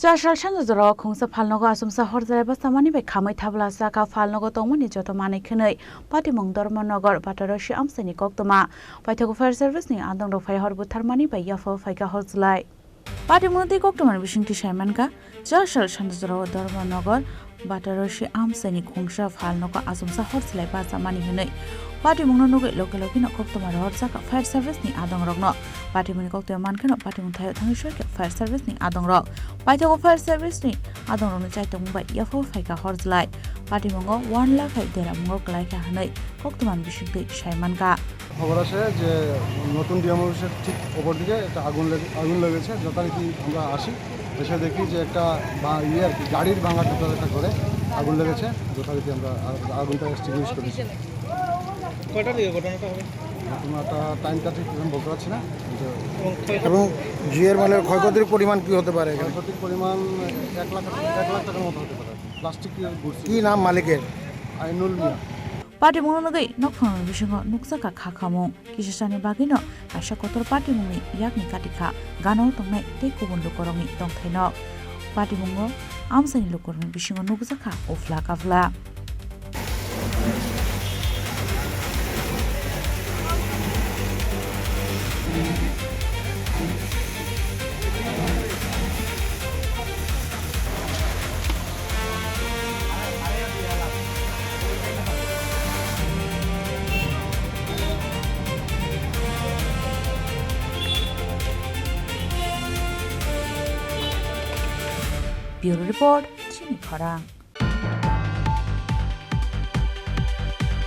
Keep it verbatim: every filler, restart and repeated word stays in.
Chasal sanja jorao khungsa phalnogo achomsa hor jalai bachamani bai khamwi thabla saka phalnogo tongmani joto manwi khwnwi Patimung Dharmanagar Batarosi amchaini koktwma paithago fire service ni adongrok phai hor butharmani bai yaphao phaikha hor jalai. Patimungno tei koktwmani bisingtwi saimankha, Chasal sanja jorao Dharmanagar Batarosi amchaini khungsa phalnogo achomsa hor jalai bachamani hwnwi patimungno nugwi loge logeno koktwma rohorjakha fire service ni adongrokno. Patimungni koktwma mankheno patimung thaio thangwi soikha fire service ni adongrok. Paithago fire service ni adongrokni chaitokmung bai yaphao phaikha hor jalai. Patimungo one lakh hai deramungo kwlaikha hwnwi koktwmani bisingtwi saimankha. খবর আছে যে নতুন ডিএম অফিসের ঠিক ওপর দিকে একটা আগুন লেগে, আগুন লেগেছে। যথারীতি আমরা আসি, এসে দেখি যে একটা বা-, ইয়ে আর কি, গাড়ির ভাঙা টুকটাক একটা ঘরে আগুন লেগেছে। যথারীতি আমরা আ-, আগুনটা এক্সটিংগুইশ করেছি। কয়টার দিকে ঘটনাটা হবে? ঘটনাটা টাইমটা ঠিক এখন বলতে পারছি না, কিন্তু এবং ক্ষয়- এবং জুয়ের মালের ক্ষয়ক্ষতির পরিমাণ কি হতে পারে এখানে? ক্ষয়ক্ষতির পরিমাণ এক লাখ, এক লাখ টাকার মতো হতে পারে। প্লাস্টিকের গুডস। কি নাম মালিকের? আইনুল মিয়া। Patimungno nugwi nokphangni bisingo nukjakha kha khamung. Kisasani bagwino kaisa kotor patimungni yakni katikha gana-o tongnai tei kubun lukurokni tongthaino. Patimungo amchaini lukurokni bisingo nukjakha uphla kaphla. Bureau Report, Chini Khorang.